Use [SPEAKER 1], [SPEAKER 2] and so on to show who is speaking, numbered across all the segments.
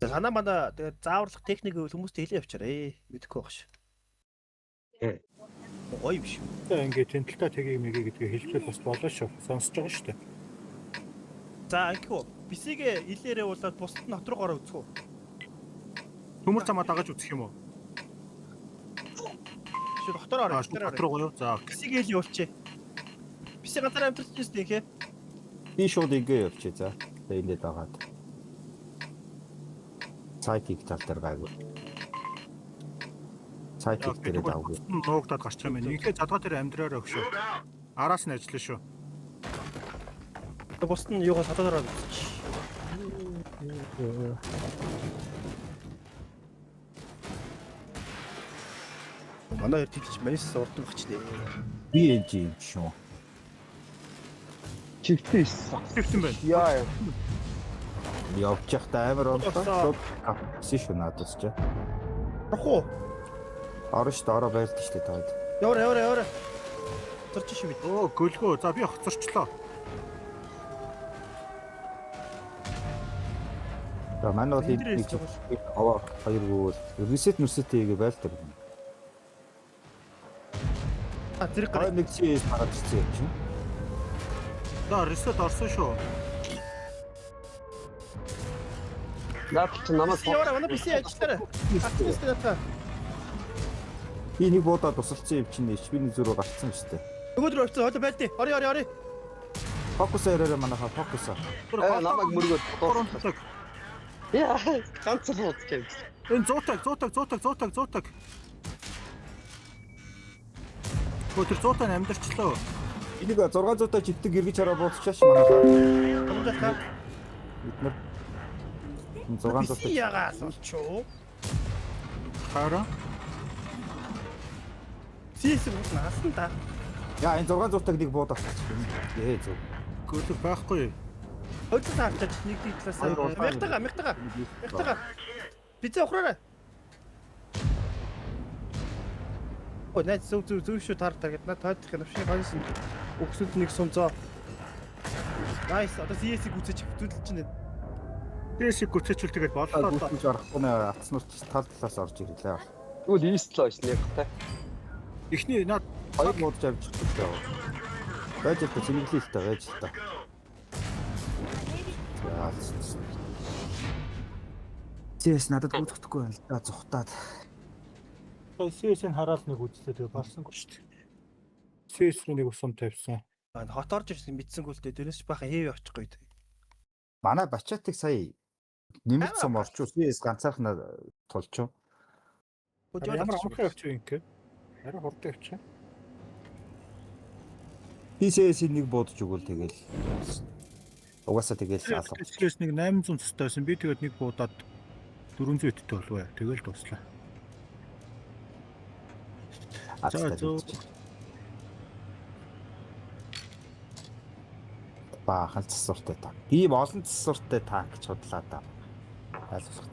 [SPEAKER 1] За санаа мана тэгээд зааварлах техник гэвэл хүмүүстэй хэлээ явчаарэ. Мэдэхгүй байх ш. Гоё юм шүү.
[SPEAKER 2] За ингээд тэнтэлтэй тгийг мэгийг гэдгийг хэлчихвэл бас болно шүү. Сонсож байгаа шүү дээ.
[SPEAKER 1] За ингэхүү. Бисигээ илээрээ уулаад бусд нь хот руу гараа үзэх үү?
[SPEAKER 2] Төмөр замаа дагаж үзэх юм уу?
[SPEAKER 1] Шүр хотоор ороо.
[SPEAKER 2] Аа шууд хот руу юу? За окей.
[SPEAKER 1] Бисигээ ил явуулчих. Биси газар амьдарч байсан юм хэ.
[SPEAKER 3] Би шууд ингээ явчих за. Тэгээ эндээ дагаад. Сайтыг тал дээр гайгүй. Сайтыг дээр давгүй.
[SPEAKER 2] Нуугдаад гарч байгаа юм байна. Инхээ задгаа дээр амьдраараа өгшөө. Араас нь ажиллана шүү.
[SPEAKER 1] Бусд нь юугаа хотоор ороо үзчих. Манай хоёр тэгж манис урдан багч дээ.
[SPEAKER 3] Би ээж юм шүү.
[SPEAKER 4] Чигтэн ирсэн.
[SPEAKER 2] Твтэн байна.
[SPEAKER 4] Яа.
[SPEAKER 3] Явж явахдаа амар онцлог шууд авсан шүү надаас ч.
[SPEAKER 1] Орох уу?
[SPEAKER 3] Орно шүү дээ, ороо байлдаа шүү дээ таад.
[SPEAKER 1] Яваа яваа яваа. Зурч шүү бид.
[SPEAKER 2] Өө гөлгөө. За би хоцорчлоо.
[SPEAKER 3] За манай бол
[SPEAKER 1] Энэ дээр
[SPEAKER 3] нэг аваа хоёр гүүл ресет мүсэт хийгээ байлдаг.
[SPEAKER 1] А зэрэг
[SPEAKER 3] Хоёр
[SPEAKER 1] гараа.
[SPEAKER 3] нэг CS гараад ирсэн юм чинь.
[SPEAKER 2] За ресет орсон шүү.
[SPEAKER 4] Наад чи намайг
[SPEAKER 1] Биси яваарай манай биси ажиллаарай. Гарсан шүү дээ надаа.
[SPEAKER 3] Би нэг буудаа тусалсан юм чинь HP-ний зүрүү гарцсан шүү дээ.
[SPEAKER 1] Нөгөөдөр явцсан хойло байлдээ. Ори ори ори.
[SPEAKER 3] Фокус яриараа манайхаа фокус.
[SPEAKER 4] Э, намайг мөргөөд
[SPEAKER 2] Гурван таг.
[SPEAKER 4] Яа, ганц л удаж юм.
[SPEAKER 2] Энэ 100 таг, 100 таг, 100 таг, 100 таг, 100 таг. Хөө тэр 100 таг амьдарчлаа.
[SPEAKER 3] Энийг 600 та читдэг эргэж хараа бууцчихаш манайхаа.
[SPEAKER 1] Хамгаалах.
[SPEAKER 3] Бид нар 600
[SPEAKER 1] Биси ягаа болчихоо.
[SPEAKER 2] Хараа.
[SPEAKER 1] Сис үл наасан та.
[SPEAKER 3] Яа энэ 600 таг нэг буудаа авчих юм. Ээ зөв.
[SPEAKER 2] Гөлөг байхгүй.
[SPEAKER 1] Хойлоо таарчаач нэг нэг талаас.
[SPEAKER 3] Хоёр улаан.
[SPEAKER 1] Мягтага мягтага. Мягтага. Бизээ ухраарай. Ой найз зөв зөв зөв шүү таар таар гэд над тойдох юм шиг хойсон. Өгсөнд нэг сумзоо. Найс одоо CS-ийг үсэж хэвтүүлж чинь.
[SPEAKER 2] Дээшийг гүцээчүүл тэгээд боллоо.
[SPEAKER 3] Гүйтэж орохгүй нэ атснууд ч тал талаас орж ирлээ.
[SPEAKER 4] Тэгвэл ийстлээ байсан яг та.
[SPEAKER 2] Эхний над
[SPEAKER 3] Хоёр буудаж авчих хэрэгтэй. Байж л та цэнэглээ л та байж л та. За. CS надад гүйцэхгүй байна л да зүхтаад.
[SPEAKER 2] CS-ийг хараад нэг үзлээ тэгээд болсонгүй шүү дээ. CS рүү нэг усам тавьсан.
[SPEAKER 1] Хот орж ирсэн мэдсэнгүй л дээ. Дээрээс ч бахан хэв очихгүй.
[SPEAKER 3] Манай Бачатыг сая нэмэлт сум орчуу CS ганцаархнаа тулчуу.
[SPEAKER 2] Ямар амархан явчих юм бэ? Арай хурдан явчих.
[SPEAKER 3] Би CS-ийг нэг буудаж өгвөл тэгэл угаасаа тэгэл алга.
[SPEAKER 2] CS нэг 800 цэстэй байсан. Би тэгээд нэг буудаад 400 эдтэй болов. Тэгэл дуслаа. За зөв.
[SPEAKER 3] Баахан засвартай танк. Ийм олон засвартай танк ч худлаа да. Аль болох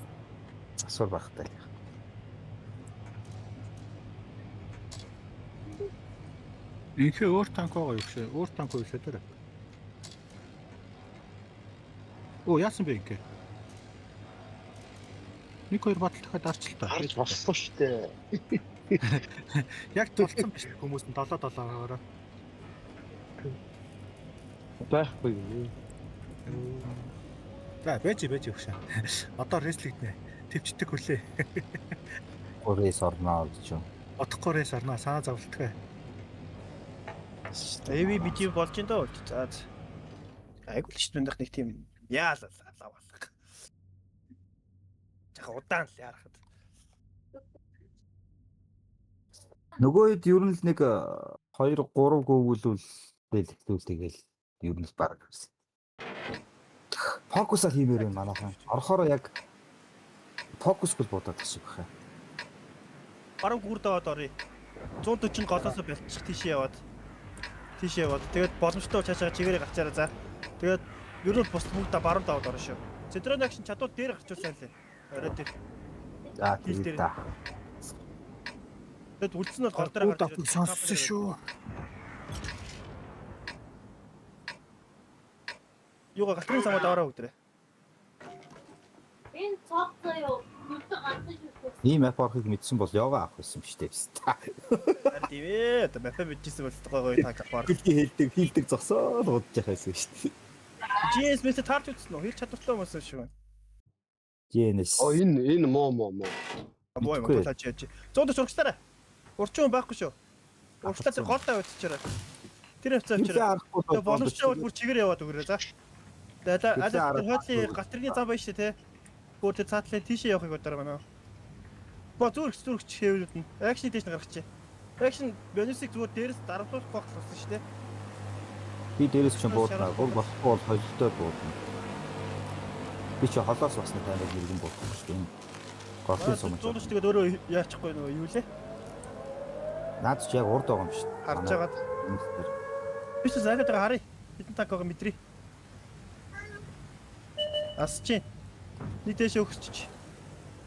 [SPEAKER 3] засвар багтай.
[SPEAKER 2] Инхээ өөр танк байгаа юу гэшээ? Өөр танк юу шээ тэр. Оо яасан бэ инхээ? Нэг хоёр батал дахиад арчлаа.
[SPEAKER 4] Харж болсон шүү дээ.
[SPEAKER 2] Яг тулцсан биш хүмүүс нь 7 7 байгаараа.
[SPEAKER 4] Байхгүй юм.
[SPEAKER 2] За байж байж өгшөө. Одоо рестлэгднэ. Төвчдөг хүлээ.
[SPEAKER 3] Гурээс орноо гэж юм.
[SPEAKER 2] Бодохгүй рес орноо санаа зовлтгой.
[SPEAKER 1] Эви бити болж ин дөө. За. Айгуул ч дүндэх нэг тийм яал лавалах. Жаха удаан л яарахад.
[SPEAKER 3] Нөгөө хэд ер нь л нэг 2 3 гүгүүлвэл дэлгэлүүл тэгэл ер нь л баг гэсэн. Фокусаа хиймээр байна манайхан. Орохороо яг фокусгүй буудаад шиг байх.
[SPEAKER 1] Баруун гүр даваад оръё. 140 голоосоо бэлтчих тийшээ яваад. Тийшээ яваад. Тэгээд боломжтой цаашаа чигээрээ гарчаарай за. Тэгээд ер нь бус бүгд баруун даваад орно шүү. Центрон акшн чадвал дээр гарчвал сайн лээ. Орой дээр.
[SPEAKER 3] За
[SPEAKER 1] Хил дээр.
[SPEAKER 3] тэгээд та.
[SPEAKER 1] Тэгэд үлдсэн бол гол дээр
[SPEAKER 2] Гол давтаг сонссон шүү.
[SPEAKER 1] Юугаа галтрын самаа даваараа бүгдээрээ.
[SPEAKER 5] Энэ цог заяо нүдэ ганцхан шүтээ.
[SPEAKER 3] Ийм map орохыг мэдсэн бол Йога авах байсан юм шүү дээ.
[SPEAKER 1] Харин тийм ээ. Одоо map мэдчихсэн бол гой гой танк авахар.
[SPEAKER 3] Гэлтий хэлдэг, хийлдэг зогсоод удаж явах байсан шүү дээ.
[SPEAKER 1] GS мэт таарч үзсэн үү? Хэл чадвартай хүмүүс юм шиг байна.
[SPEAKER 3] GNS.
[SPEAKER 4] Оо энэ энэ муу муу муу.
[SPEAKER 1] Боо юм
[SPEAKER 3] Мэдгүй.
[SPEAKER 1] тулаач яаж. 140 урагшлаарай. Урчин хүн байхгүй шүү. Урагшлаа тэр гол тавьчихаарай. Тэр хавцаа
[SPEAKER 3] Хилээ
[SPEAKER 1] авчираа.
[SPEAKER 3] арахгүй
[SPEAKER 1] Тэгээ боломжтой бол бүр чигээр яваад өгөрөө за. Тэгээ аль
[SPEAKER 3] Хилээ
[SPEAKER 1] аль
[SPEAKER 3] арга
[SPEAKER 1] тэр хойдлын гатрын зам байна шүү дээ те. Бүр тэр цаатлын тийшээ явахыг бодороо манай. Бо зүрх зүрх хэвлүүд нь. Акшн дээш нь гаргачих. Акшн бонусыг зүгээр дээрээс дарамтлуулах байх болсон шүү дээ.
[SPEAKER 3] Би дээрээс чинь буудна. Гур болохгүй бол холилдоо буудна. Би чи холоос басна таймыг мэрэгэн буудах шүү дээ. Энэ голын сум.
[SPEAKER 1] 140 тэгээд өөрөө яачихгүй нөгөө юу лээ?
[SPEAKER 3] Наад чи яг урд байгаа юм шүү дээ.
[SPEAKER 1] Харж агаад би ч зайлаад байгаа харъя. Хэдэн танк байгаа мэдрий. Асч. Нэг дээш өгсөж.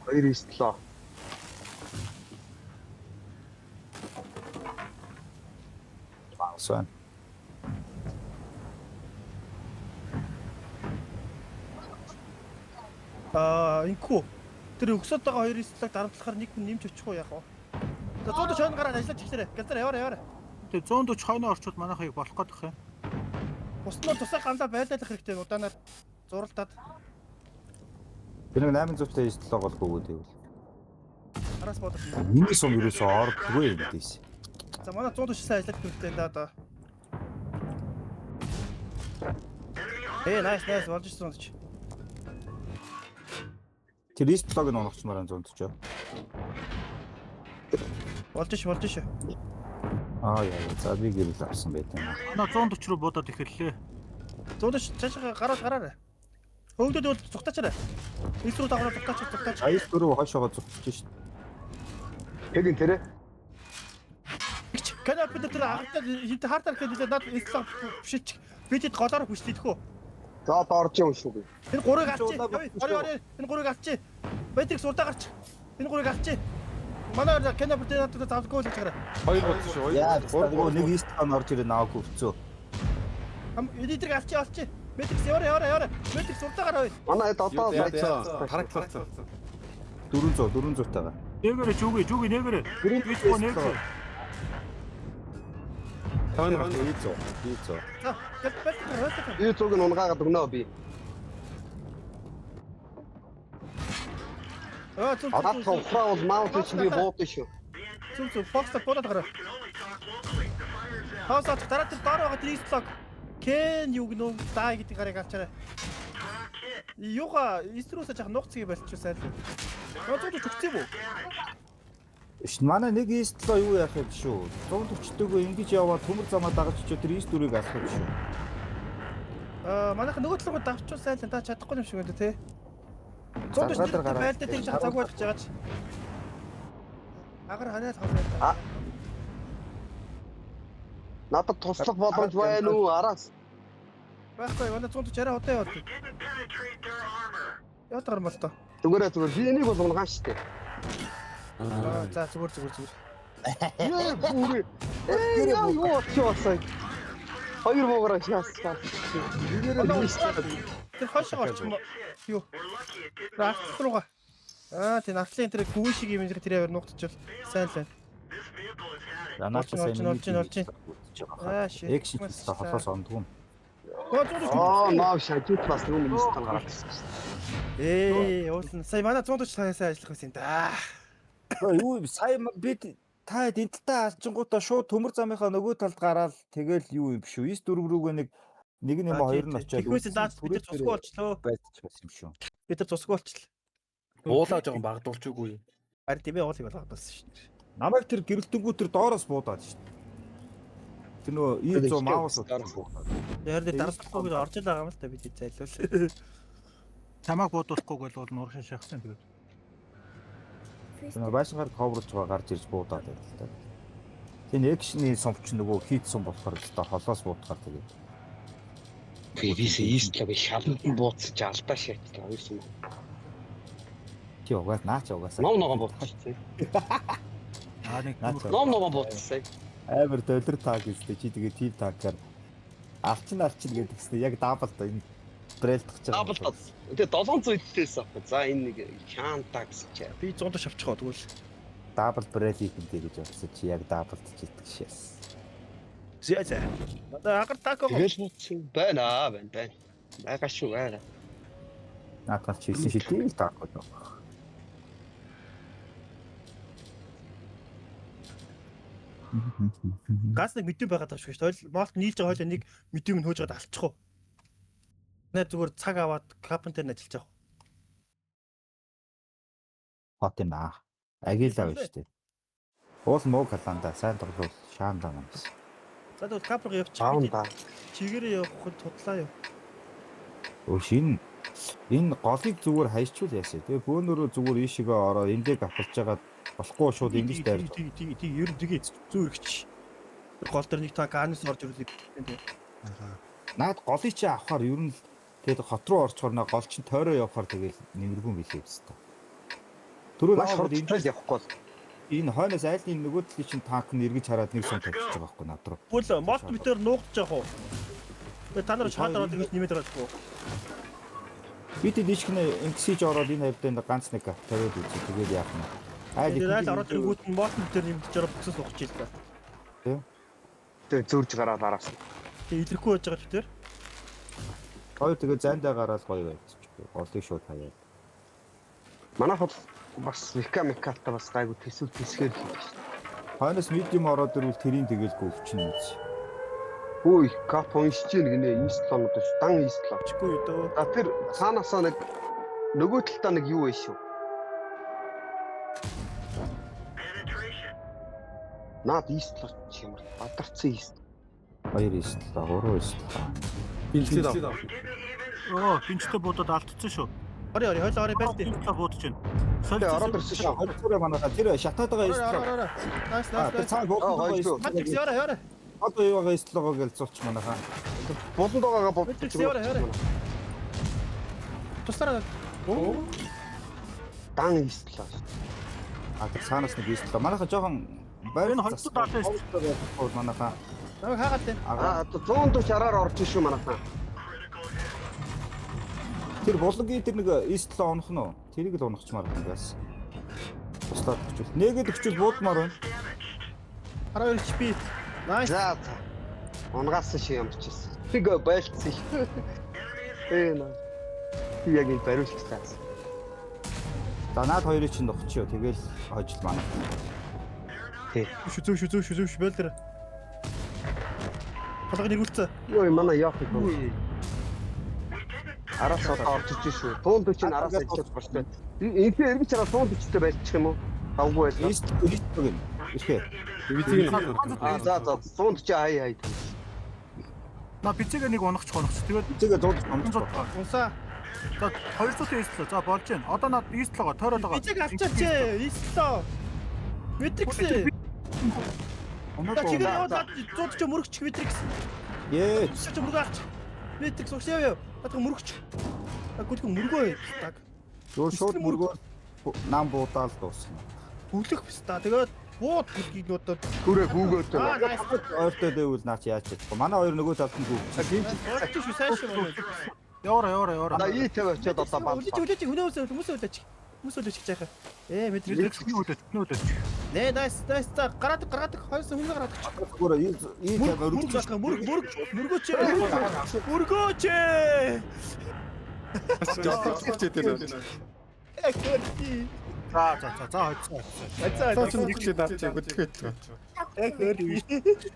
[SPEAKER 4] 2 9 7.
[SPEAKER 3] Багс байна.
[SPEAKER 1] Аа, инкүү. Тэр өгсөд байгаа хоёр эслэг дарамтлахаар нэг хүн нэмж очих уу яах вэ? За 140 хойно гараад ажиллаж эхлээрэй. Газар яваарай яваарай.
[SPEAKER 2] Тэгээ 140 хойно орчууд манайхыг болох гээд байх юм.
[SPEAKER 1] Бус нь тусаа гамлаа байлдаалах хэрэгтэй. Удаанаар зуралдаад
[SPEAKER 3] Тэр нэг 800 та 9 7 гол гүгүүд байвал.
[SPEAKER 1] араас бодож.
[SPEAKER 3] Миний сум ерөөсөө ордгүй юм дээс.
[SPEAKER 1] За манай 140 сайн ажиллах хэрэгтэй да одоо. Э, nice nice болж ирсэн 140.
[SPEAKER 3] Тэр 9 7-ыг нь унахчмаар 140.
[SPEAKER 1] Болж ш болж ш.
[SPEAKER 3] Аа яа яа. За би гэрэл авсан байт юм.
[SPEAKER 2] Манай 140 руу буудаад эхэллээ.
[SPEAKER 1] 140 цаашаа гараад гараарай. Хөвдөд бол цухтаачаарай. Эс рүү дагавар цухтаач цухтаач.
[SPEAKER 3] Аяс дөрөв хойшоогоо зүгтэж шít.
[SPEAKER 4] Тэгин тэрэ.
[SPEAKER 1] Канапи дээр агартаа хинт хартаар гэхэд нэлээд над эслэг бишэлч. Би тэд голоор хүчлээ хөө.
[SPEAKER 4] За одоо орж юм шүү би.
[SPEAKER 1] Энэ гурыг алчи. Ори ори энэ гурыг алчи. Матрикс урдаа гарч. Энэ гурыг алчи. Манай Канапи дээр надад завдаггүй л гэж гараа.
[SPEAKER 6] Хоёр бодсон шүү.
[SPEAKER 3] Яа,
[SPEAKER 6] Хоёр.
[SPEAKER 3] гурав нэг 9 7 орж ирээ нааг өвцөө.
[SPEAKER 1] Хам эдрийг алчи алчи. Матрикс яваарай яваарай яваарай. Матрикс урдаа гараа.
[SPEAKER 4] Манай хэд одоо
[SPEAKER 6] Яа, Тарагтлаа.
[SPEAKER 3] 400 400 тагаа.
[SPEAKER 2] Нээгээрээ жүгүй жүгүй нээгээрээ. Битгүү нээгээрээ.
[SPEAKER 6] Тойн гарт.
[SPEAKER 3] 200 200.
[SPEAKER 1] За, гэл бэлтгэл
[SPEAKER 4] Би зүг нь унгаагаад өгнө би.
[SPEAKER 1] Аа зүг
[SPEAKER 4] Наад тухраа бол маунт чинь би буудсан шүү.
[SPEAKER 1] зүг зүг Fox буудаад гараа. Хаус авах дараа тэр доор байгаа тэр East Log. Кен юу гэнэ даа гэдэг гарыг авчаарай. Юуга East рүүсээ жах нууц цэгийг болчихсон сайн л. Нууц өгсөн юм уу?
[SPEAKER 3] Ш манай нэг 9 7 юу яах юм шүү. 140-тэйгөө ингэж яваад төмөр замаа дагаж очиж тэр 9 4-ийг алах юм шүү.
[SPEAKER 1] Аа манайх нөгөө тал руу давчуу сайн л та чадахгүй юм шиг байна те. 140
[SPEAKER 3] Заргаа дээр гараад.
[SPEAKER 1] байлдаа тийм жах цаг болж байгаа ч. Агар ханиад хавсан.
[SPEAKER 4] А. Надад туслах боломж байна уу? Араас.
[SPEAKER 1] Байхгүй манай 140 арай удаан яваад. Яваад гармал л доо.
[SPEAKER 4] Зүгээрээ зүгээр би энийг бол унгаан шүү дээ.
[SPEAKER 1] Аа за зүгээр зүгээр зүгээр.
[SPEAKER 4] Яа бүрээ. Ээ яа юу болчих болсон. Хоёр буугараа шаассан.
[SPEAKER 1] Тэр хойшоо орчих юм юу? Артлал руугаа. Аа тийм артлын тэр гүн шиг юм тэр яваар нуугдчихвал сайн л байна.
[SPEAKER 3] За наач
[SPEAKER 1] Олж
[SPEAKER 3] сайн
[SPEAKER 1] олж олж олж. Аа shit.
[SPEAKER 3] Экшн хийсэн холоос ондгүй.
[SPEAKER 1] Гоо 140.
[SPEAKER 4] Аа наа шажууд бас нэг юм стан гараад ирсэн шүү дээ.
[SPEAKER 1] Ээ уусан. Сая манай 140 сайн сайн ажиллах байсан юм да.
[SPEAKER 3] Юу юм сая бид та хэд энэ талтаа алчингуудаа шууд төмөр замынхаа нөгөө талд гараал тэгэл юу юм биш үү? 9 4 рүүгээ нэг нэг нь юм хоёр нь очиад
[SPEAKER 1] Тэгвээс даач бид нар цусгүй болчлоо.
[SPEAKER 3] байлчих байсан юм шүү.
[SPEAKER 1] Бид нар цусгүй болчлоо.
[SPEAKER 6] Буулаа жоохон багдуулж үгүй.
[SPEAKER 1] Харин тийм ээ уулыг болгоодсон шүү дээ.
[SPEAKER 3] Намайг тэр гэрэлтэнгүү тэр доороос буудаад шүү дээ. Тэр нөгөө И100 маус буудаад.
[SPEAKER 1] Тэр дээр дарслахгүй гэж орж ил байгаа юм л та бид зайлуул.
[SPEAKER 2] Чамааг буудуулахгүйг бол нууршин шахсан тэгээд.
[SPEAKER 3] Тэр нөгөө байшингаар cover-лж байгаа гарч ирж буудаад байл л та. Тэр экшний сумч нөгөө хийт сум болохоор л та холоос буудахаар тэгээд
[SPEAKER 4] Би бисээ ийстлээ би шаланд нь бууцж алдаа шаачлаа хоёр юм.
[SPEAKER 3] чи угаас наа чи угаасаа
[SPEAKER 4] Ном ногоон бууцчихсан.
[SPEAKER 2] Аа нэг
[SPEAKER 3] Наа чи
[SPEAKER 4] Ном ногоон бууцсан.
[SPEAKER 3] амар доллар тааг гэжтэй чи тэгээ тим тагаар алчин алчин гэдэгснэ яг даблд энэ Брэлдэж байгаа.
[SPEAKER 7] Дабл тал. Тэгээ 700 идэлээс авах. За энэ нэг шаанта гэсэн чи.
[SPEAKER 1] Би 140 авчих гоо тэгвэл.
[SPEAKER 3] Дабл брэл хийх юм гэж бодсон чи яг даблдж идэх шээс.
[SPEAKER 1] Зэ зэ. Надаа агар тако.
[SPEAKER 7] Тэгэл бууцсан байна байна байна. Байгаа шүү байна.
[SPEAKER 3] Наадмал чи хийсэн шидийг таахгүй.
[SPEAKER 1] Ганц нэг мэдэн байгаад байгаа шүү дээ. Хойл молт нийлж байгаа хойлоо нэг мэдэн минь хөөж байгаад алчих уу. Наа зүгээр цаг аваад капен дээр нь ажиллаж байгаа.
[SPEAKER 3] Хот юм аа. Агил авна шүү дээ. Уул муу каланда сайн тоглол шаанда намс.
[SPEAKER 1] За тэгвэл кап руу явчих.
[SPEAKER 7] Аав да.
[SPEAKER 1] Чигээрээ явахд тудлаа юу.
[SPEAKER 3] Өөш энэ энэ голыг зүгээр хайчвал яасан. Тэгээ бөөнөрөө зүгээр ийшээгээ ороо эндээ гапалж байгаа болохгүй шууд ингэж дайрж.
[SPEAKER 1] Тий тий тий ер нь тгий зүү ирэх. Гол дээр нэг танк анис орж ирлээ. Тий.
[SPEAKER 3] Наад голыг чи авахар ер нь л тэгээд хот руу орчхоор на гол чин тойроо явахар тэгэл нэмэргүй мэлээ өстө. Түрүү
[SPEAKER 7] Маш
[SPEAKER 3] наад
[SPEAKER 7] хурдтай л явахгүй бол.
[SPEAKER 3] энэ хойноос айлын нөгөө талын чин танк нь эргэж хараад нэг сум тавьчихж байгаа байхгүй над руу.
[SPEAKER 1] Бүл молт битээр нуугдж явах уу? Тэгээ та нар шаад ороод ингэж нэмээд ороод уу?
[SPEAKER 3] Бид дийшгэнэ ингэсэж ороод энэ хавьд ганц нэг тавиад үзье. Тэгээд яах нь. Айл
[SPEAKER 1] Тэгээд айл ороод ирэнгүүт нь молт битээр нэмдэж ороод бөксөөс ухаж ил та.
[SPEAKER 7] Тэгээ зөрж гараад араас.
[SPEAKER 1] Тэгээ илэрхгүй байж байгаа битээр.
[SPEAKER 3] Хоёр тэгээд зайдаа гараад гоё байчих. Голыг шууд хаяад.
[SPEAKER 7] Манайх бол бас мека меката бас гайгүй төсөв төсгээр л хийдэг шүү.
[SPEAKER 3] Хойноос медиум ороод ирвэл тэрийн тэгэл гөвчин үз.
[SPEAKER 7] Хөөе, кап уншиж гин гинэ East London ш. Дан East London.
[SPEAKER 1] Чигүй юу дөө.
[SPEAKER 7] За тэр цаанаасаа нэг нөгөө талдаа нэг юу вэ шүү. Наад East London ч ямар бадарцсан East.
[SPEAKER 3] 2 9 7 3 9 7.
[SPEAKER 6] Бэлцээд ав.
[SPEAKER 2] Оо, бинчтэй буудаад алдчихсан шүү.
[SPEAKER 1] Ори ори хойлоо ори байлт.
[SPEAKER 2] Бинчтэй буудаж байна.
[SPEAKER 7] Тэгээ ороод ирсэн шүү.
[SPEAKER 3] Хоёр манайхаа тэр шатаад байгаа
[SPEAKER 1] Ори ори ори. Найс найс
[SPEAKER 3] Тэр
[SPEAKER 1] найс.
[SPEAKER 3] цаана
[SPEAKER 7] Аа,
[SPEAKER 3] буух
[SPEAKER 7] хоёр.
[SPEAKER 1] Матрикс яваа яваа.
[SPEAKER 3] Одоо юу байгаа эслогоо гэж зулч манайхаа.
[SPEAKER 7] Булан дуугаа буудаж.
[SPEAKER 1] Матрикс яваа яваа. Туслараа.
[SPEAKER 7] Дан East London.
[SPEAKER 3] А тэр цаанаас нэг эслогоо. Манайхаа жоохон байр
[SPEAKER 2] Энэ 279
[SPEAKER 3] манайхаа.
[SPEAKER 1] Намайг хаагаад байна.
[SPEAKER 7] Аа 140 араар орж шүү манайхаа.
[SPEAKER 3] Тэр булангийн тэр нэг эслогоо унах нь уу? Тэрийг л унахчмаар байна газ. Туслаад өгчүүл. Нэгэд өгчүүл буудмаар байна.
[SPEAKER 1] 12 HP. Найс.
[SPEAKER 7] За за. Унгаасан шиг ямар ч байсан. Тэг байлцсан шүү. Ээ наа. Би яг энэ бариулчихлаа.
[SPEAKER 3] За наад хоёрыг чинь нухчихё. Тэгэл хожил манай.
[SPEAKER 7] Тий.
[SPEAKER 1] Шүү зөө шүү зөө шүү зөө шүү байл дээр. Толгой нэргүүлцээ.
[SPEAKER 7] Йой манай яах юм. Араас одоо орж иж шүү. 140-ын араас ажиллаж байна шүү. Энэхээ эргэж хараа 140-тэй байлчих юм уу? Давгүй байлаа.
[SPEAKER 3] Эслог юм. Ирэхээ.
[SPEAKER 6] Бэлцийг нь.
[SPEAKER 7] Аа за за 140 хай хай.
[SPEAKER 2] На бицэгээ нэг унахчих унахч. Тэгээд
[SPEAKER 3] Тэгээ 100 унах.
[SPEAKER 2] 100.
[SPEAKER 1] Унсаа.
[SPEAKER 2] За 200 эслөө. За болж байна. Одоо над эслогоо тойроод байгаа.
[SPEAKER 1] Бицэг авчаач. Ислоо. Матрикс. За чигээр яваад 140 мөрөгч Матрикс.
[SPEAKER 3] Ээ.
[SPEAKER 1] 140 мөргөө авч. Матрикс угшаа яв. Наадах мөрөгч. Гүлгэн мөргөө так.
[SPEAKER 3] Зүгээр шууд мөргөө нам буудаал дуусна.
[SPEAKER 1] Гүлэх биш та. Тэгээд бууд гүлгийг нь одоо
[SPEAKER 7] Хүрээ гүүгөөд
[SPEAKER 1] Аа найс.
[SPEAKER 3] Ойртой дэвэл наа чи яаж чадахгүй. Манай хоёр нөгөө талд нь гүвч.
[SPEAKER 1] Болж шүү сайн шүү манай.
[SPEAKER 2] Яваараа яваараа яваараа.
[SPEAKER 7] За и 50 очиод одоо бал.
[SPEAKER 1] Үлээж үлээж хүнээ хүмүүс хүмүүс үлээж. Хүмүүс үлээж гэж яхаа. Ээ Матрикс.
[SPEAKER 2] Хүнээ үлээж, хүнээ үлээж.
[SPEAKER 1] Нэ найс найс за гараад гараад хоёрсон хүн гараад.
[SPEAKER 3] Зүгээр и
[SPEAKER 1] Мөрөг
[SPEAKER 3] өргөж
[SPEAKER 1] мөрөг мөрөг мөргөөч. Мөргөөч.
[SPEAKER 6] Жолооч тэр.
[SPEAKER 1] Эхэрти.
[SPEAKER 2] За за за за хоцсон.
[SPEAKER 1] За
[SPEAKER 6] Цаа чи нэг чи наад чи хөдөлгөөд.
[SPEAKER 1] Эхэрти.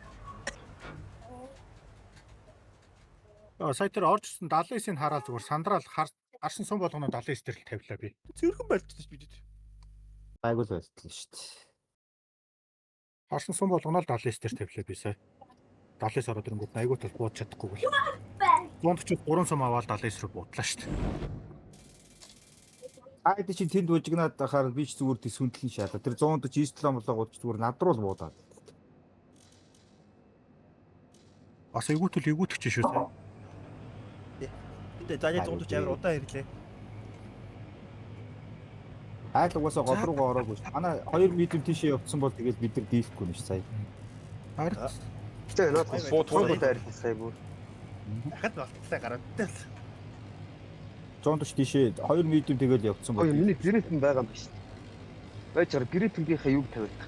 [SPEAKER 2] Аа сая тэр орж ирсэн 79-ийг хараад зүгээр сандраал харсан сум болгоно 79 дээр л тавилаа би.
[SPEAKER 1] Цэвэрхэн байлтсан шүү бид.
[SPEAKER 3] Гайгүй л байлтлаа шүү дээ.
[SPEAKER 2] Харсан сум болгоно л 79 дээр тавилаа би сая. 79 ороод ирэнгүүт айгуу тал бууж чадахгүй гэл. 143 сум аваад 79 рүү буудлаа шүү дээ.
[SPEAKER 3] Айд чи тэнд бужигнаад ахаар би ч зүгээр тэс хүндлэн шаалаа. Тэр 149 болоогууд ч зүгээр над руу л буудаад.
[SPEAKER 2] Бас эйгүүтэл эйгүүтгч шүү сая.
[SPEAKER 1] Тэгээ заяа 140 амар удаан ирлээ.
[SPEAKER 3] Айл угаасаа гол руугаа ороогүй шүү. Манай хоёр медиум тийшээ явцсан бол тэгэл бид нар дийлэхгүй юм ш сая.
[SPEAKER 2] Харин
[SPEAKER 7] Тэгээ наад
[SPEAKER 6] Бууд
[SPEAKER 7] бууд дайрлаа сая бүр.
[SPEAKER 1] Дахиад болтлаа гараад.
[SPEAKER 3] 140 тийшээ 2 medium тэгэл явцсан
[SPEAKER 7] Ой миний грифэн байгаа юм биш. Байж байгаа грифэнгийнхаа юг тавиад.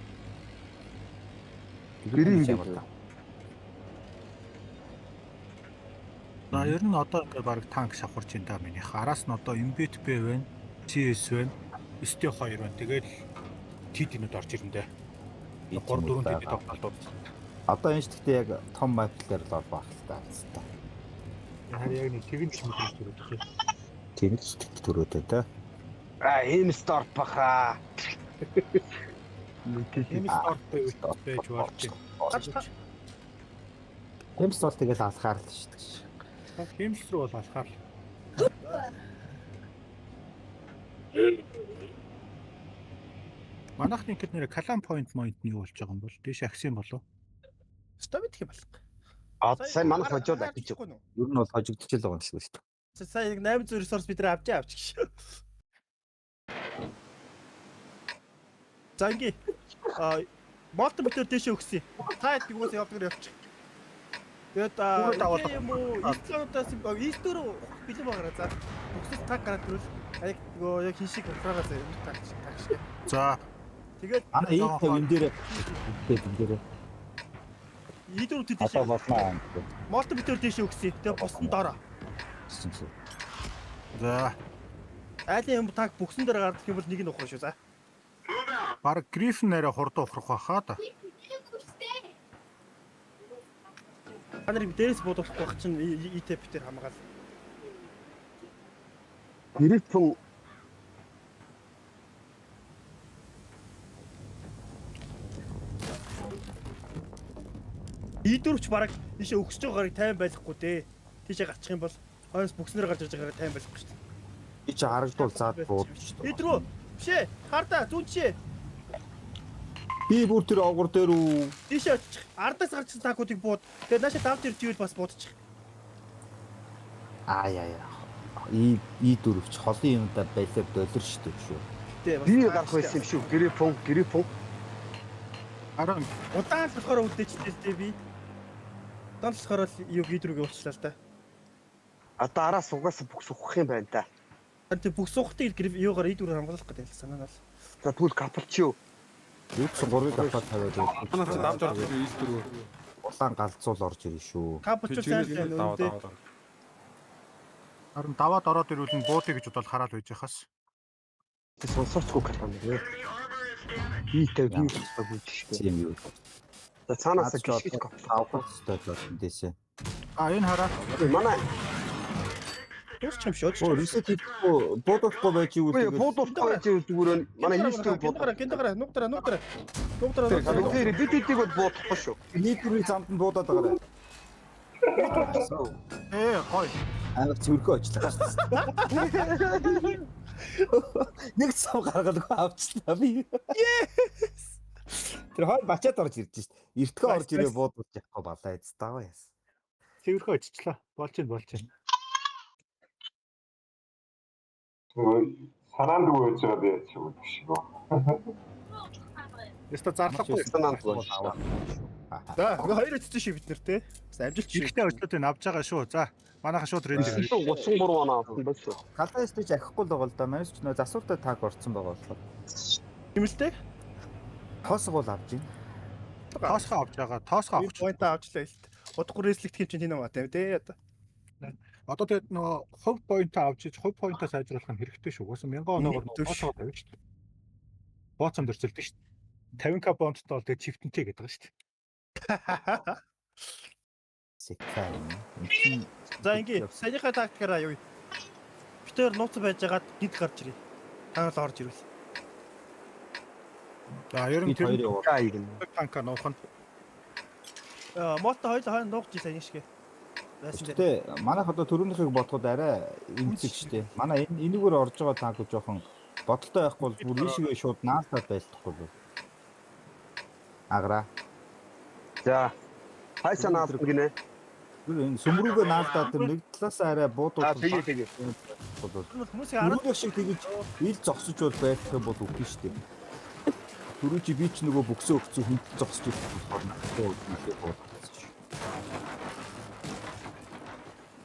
[SPEAKER 3] Гриф ямар та.
[SPEAKER 2] За ер нь одоо ингээ баг танк шавхарч ин та минийх. Араас нь одоо MBTB байна, CS байна, ST2 байна. Тэгэл TD-нүүд орж ирэн дээ. 3 4 TD тоглолтууд.
[SPEAKER 3] Одоо энэ ч гэхдээ яг том map дээр л орох байх л та.
[SPEAKER 2] Харин яг нэг тэгэн ч мэдрэмж төрөөд тийм.
[SPEAKER 3] Тийм л сэтгэл төрөөтэй те.
[SPEAKER 7] А ийм сторп баха.
[SPEAKER 2] Хэмс орт байж болж байна.
[SPEAKER 3] Хэмс бол тэгэл алхаар л шүү дээ.
[SPEAKER 2] Хэмс рүү бол алхаар л. Манайхны ихэд нэр калан point point нь юу болж байгаа юм бол дээш агсын болов.
[SPEAKER 1] Өстой мэдэх юм алга.
[SPEAKER 7] Одоо сайн манайх хожоод гэж.
[SPEAKER 3] Ер нь бол хожигдчихэл байгаа юм шиг л дээ.
[SPEAKER 1] Сая нэг 800 ресурс бид нар авч авч гэж. За ингээ. А молтон битэр дээшээ өгсөн. Та хэд бигүүс явдаг явчих. Тэгээд юм уу? Исландаас East рүү бэлэн байгаараа за. Төгсөс таг гараад ирвэл яг нөгөө яг хин шиг ухраагаа за юм таг таг шиг.
[SPEAKER 2] За.
[SPEAKER 1] Тэгээд
[SPEAKER 3] манай ийм тав энэ дээр энэ дээр
[SPEAKER 1] E4 тэр дээшээ
[SPEAKER 3] болно.
[SPEAKER 1] Молтон битэр дээшээ өгсөн. Тэгээд бусдын доороо.
[SPEAKER 2] За.
[SPEAKER 1] Айлын юм таг бүксэн дээр гардаг юм бол нэг нь ухрах шүү за.
[SPEAKER 2] Бараг Гриффин нэрэ хурдан ухрах байхаа да.
[SPEAKER 1] Та нарыг дээрээс буудуулах байх чинь ИТП дээр хамгаал.
[SPEAKER 7] Грифэн
[SPEAKER 1] E4 ч бараг ийшээ өгсөж байгаа гарыг тайван байхгүй дээ. Тийшээ гарчих юм бол хойноос бүкснээр гарч ирж байгаа гарыг тайван байхгүй шүү дээ.
[SPEAKER 3] Би чи харагдвал заад буудаж шүү дээ.
[SPEAKER 1] E4 биш ээ. Хардаа зүүн жишээ.
[SPEAKER 3] Би бүр тэр овгор дээр үү.
[SPEAKER 1] Тийшээ очих. Ардаас гарч ирсэн такуудыг бууд. Тэгээд наашаа давж ирж ивэл бас буудчих.
[SPEAKER 3] Аа яа яа. И E4 ч холын юмдаа байлаар долир шүү дээ шүү.
[SPEAKER 7] Би гарах байсан юм шүү. Грифон, грифон.
[SPEAKER 2] Харин
[SPEAKER 1] удаан л болохоор үлдээчихлээ л дээ би. Удаан л болохоор л юу E4-г явуулчлаа л да.
[SPEAKER 7] Одоо араас угаасаа бүх сухах юм байна да.
[SPEAKER 1] Харин тэг бүх сухтыг гриф юугаар E4-ээр хамгаалах гэдэг л санаа нь бол.
[SPEAKER 7] За тэгвэл капалч юу?
[SPEAKER 3] Юу гэсэн 3-ыг аваад тавиад
[SPEAKER 6] байна. Манай чи давж орж ирээ E4.
[SPEAKER 3] Улаан галзуул орж ирнэ шүү.
[SPEAKER 1] Капалч сайн л байна үнэ.
[SPEAKER 2] Харин даваад ороод ирвэл нь буудъя гэж бодоод хараад байж хас.
[SPEAKER 7] Тэг сонсоочгүй калан нэ. Би тэв би тусаагүй шүү.
[SPEAKER 3] Тийм юу.
[SPEAKER 7] За цаанаасаа гიშгэж
[SPEAKER 3] авах хэрэгтэй л дээсээ.
[SPEAKER 2] А энэ хараа.
[SPEAKER 7] Манай
[SPEAKER 1] Дуусчих юм шүү.
[SPEAKER 3] Өө ресет хийхгүй буудахгүй байж ивэл
[SPEAKER 7] тэгээд буудахгүй байж ивэл зүгээр манай E4
[SPEAKER 1] буудах. Гэнтгараа нугдараа нугдараа. Нугдараа.
[SPEAKER 7] Тэр бид хэдийг бол буудахгүй шүү.
[SPEAKER 3] E4-ийн замд нь буудаад байгаарай.
[SPEAKER 2] Гой.
[SPEAKER 3] Амар цэвэрхүү очлаа шүү дээ. Нэг цав гаргалгүй авчлаа би.
[SPEAKER 1] Yes.
[SPEAKER 3] Тэр хоёр бачаад орж ирж шít. Эртгөө орж ирээ буудуулж явахгүй балаа эз даваа яас.
[SPEAKER 2] Цэвэрхүү оччлаа. Болж ин болж ин.
[SPEAKER 8] Санаанд үгүй байж байгаа би яач юм биш үү?
[SPEAKER 2] Яста зарлахгүй
[SPEAKER 7] санаанд бол.
[SPEAKER 1] За, ингээ хоёр очсон шүү бид нар те. Бас амжилт шүү.
[SPEAKER 2] Ихтэй очлуудыг авч байгаа шүү. За, манайха шууд рендер.
[SPEAKER 7] 33 оноо авсан байх шүү.
[SPEAKER 3] Галаа стэж ахихгүй л байгаа л да. Манайс ч нөө засвартай таг орцсон байгаа болохоор.
[SPEAKER 1] Тийм л те.
[SPEAKER 3] Тоосго бол авч байна.
[SPEAKER 2] Тоосгоо авч байгаа. Тоосгоо авч.
[SPEAKER 1] Point авчлаа илт. Удахгүй рестлэгдэх юм чинь тийм аа тийм те одоо.
[SPEAKER 2] Одоо тэгээд нөгөө хувь point авч иж хувь point-аа сайжруулах нь хэрэгтэй шүү. Угаасаа 1000 оноогоор нөгөө боцоо тавина шүү дээ. Боцом дөрцөлдөг шүү дээ. 50к бондтой бол тэгээд чифтэнтэй гэдэг байгаа шүү дээ.
[SPEAKER 3] Секай.
[SPEAKER 1] За ингээ саяныхаа тактикаараа юу. Битээр нууц байжгаад гинт гарч ирээ. Та л орж ирвэл.
[SPEAKER 2] За ер нь тэр танка нуух нь.
[SPEAKER 1] Мото хоёул хойно нуугч саяны шиг.
[SPEAKER 3] Гэтэ манайх одоо төрөөнийхийг бодоход арай эмзэг штэ. Манай энэ энэгээр орж байгаа танк жоохон бодолтой байхгүй бол бүр ийшээ шууд наалтаад байлдахгүй бол. Агра.
[SPEAKER 7] За. Хайсаа наалдах гинэ.
[SPEAKER 3] Энэ сүмрүүгээ наалдаад тэр нэг талаас арай буудуулах.
[SPEAKER 7] Тэгээ тэгээ.
[SPEAKER 1] Хүмүүсийн арга
[SPEAKER 3] шиг тэгэж ил зогсож бол байлдах юм бол үгүй штэ. Түрүү чи би ч нөгөө бүксөө өгцөө хүнд зогсож ирэх болохоор надад буудах.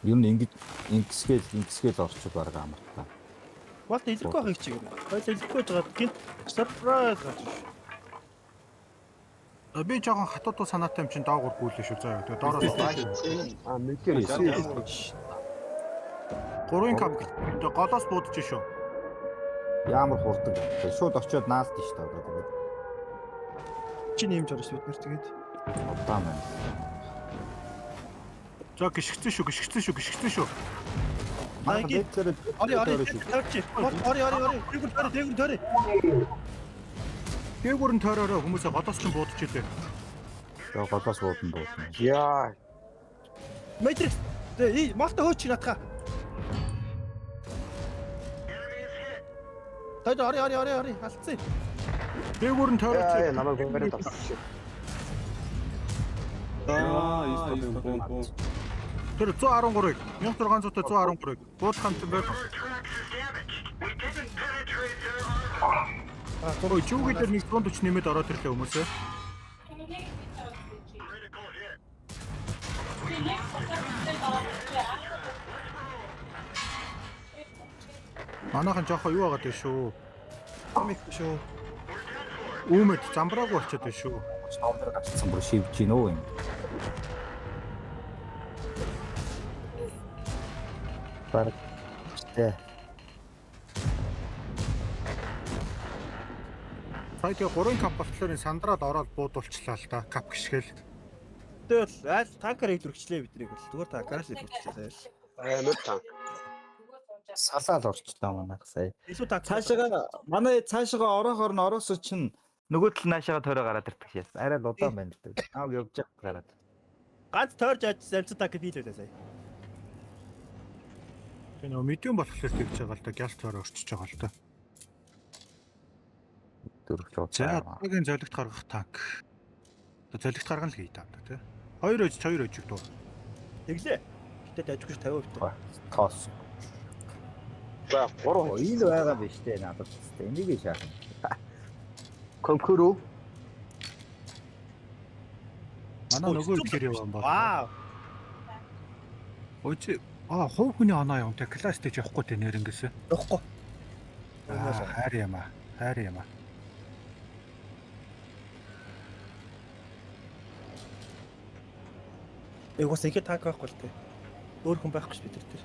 [SPEAKER 3] Ер нь ингэж ингэсгээл орчод баг амартай.
[SPEAKER 1] Болт илэрхгүй байхыг чигээр. Хоёул илэрхгүй жагаад гинт surprise гарч ирж.
[SPEAKER 2] Би жоохон хатуудуу санаатай юм чинь доогуур гүйлээ шүү заа. Тэгээ доороос
[SPEAKER 7] Аа мэдээ.
[SPEAKER 2] 3 кап голоос буудаж шүү.
[SPEAKER 3] Ямар хурдан. Шууд очиод наалд шүү дээ одоо тэгээд.
[SPEAKER 1] Чи нэмж орно шүү бид нар тэгээд.
[SPEAKER 3] Удаан байна.
[SPEAKER 2] За гიშгцэн шүү, гიშгцэн шүү, гიშгцэн шүү.
[SPEAKER 3] Манай дээдсээр
[SPEAKER 1] Ори ори тавьчих. Ори ори ори. Дээгүр тойроо, дээгүр тойроо.
[SPEAKER 2] Дээгүр нь тойроорой хүмүүсээ голоос ч буудаж илээ.
[SPEAKER 3] За голоос буудан буудна.
[SPEAKER 7] Яа.
[SPEAKER 1] Matrix. Тэгээ молто хөөч наатха. Тойд ори ори ори ори алдсан.
[SPEAKER 2] Дээгүр нь тойрооч.
[SPEAKER 7] Яа намайг бариад авсан шүү.
[SPEAKER 6] Аа, 9 бом бом.
[SPEAKER 2] Тэр 113-ыг 1600-тай 113-ыг буудах хамтан байх. Ой, чүүгийн дээр нэг 140 нэмээд ороод ирлээ хүмүүсээ. Манайхан жоохоо юу байгаад байна шүү.
[SPEAKER 1] Комик шүү.
[SPEAKER 2] Үүмэд замбраагүй болчиход байна шүү.
[SPEAKER 3] Том дээр гарцсан бүр шивж гин үү юм. Бараг тэ.
[SPEAKER 2] Сая тэгээ 3 кап болтлоор энэ сандраад ороод буудулчлаа л да. Кап гიშгэл.
[SPEAKER 1] Тэгэл аль танкаар илэрхчлээ биднийг бол зүгээр танкаар л илэрхчлээ.
[SPEAKER 7] Амар танк.
[SPEAKER 3] Салаал орчлоо манайх сая.
[SPEAKER 1] Илүү танк.
[SPEAKER 3] Цаашаага манай цаашаага ороохоор нь ороосоо чинь нөгөө тал наашаага тойроо гараад ирдэг шээс. Арай л удаан байна л дээ. Аав явж явах гараад.
[SPEAKER 1] Ганц тойрж ажсан амцсан танк би л байлаа сая.
[SPEAKER 2] Тэгээ нөгөө медиум болохоор тэгж байгаа л да. Гял тойроо орчиж байгаа л да.
[SPEAKER 3] Дөрвөлөө.
[SPEAKER 2] За одоогийн золигт гаргах танк. Одоо золигт гаргана л хий та тий. 2 өж 2 өж дуу.
[SPEAKER 1] Тэглээ. Гэтэ дажгүй 50%.
[SPEAKER 3] Тоос.
[SPEAKER 7] За 3
[SPEAKER 3] Ил байгаа биш те надад тест. Энийг шаах.
[SPEAKER 7] Конкуру.
[SPEAKER 2] Манай нөгөө хэр явсан бол.
[SPEAKER 1] Вау.
[SPEAKER 2] Ой чи аа хувь хүний оноо юм те класс дэж явахгүй те нэр ингэсэн.
[SPEAKER 1] Явахгүй.
[SPEAKER 2] Хайр юм аа. Хайр юм аа.
[SPEAKER 1] Эгос ихэд танк байхгүй л те. Өөр хүн байхгүй ш бид нар тэр.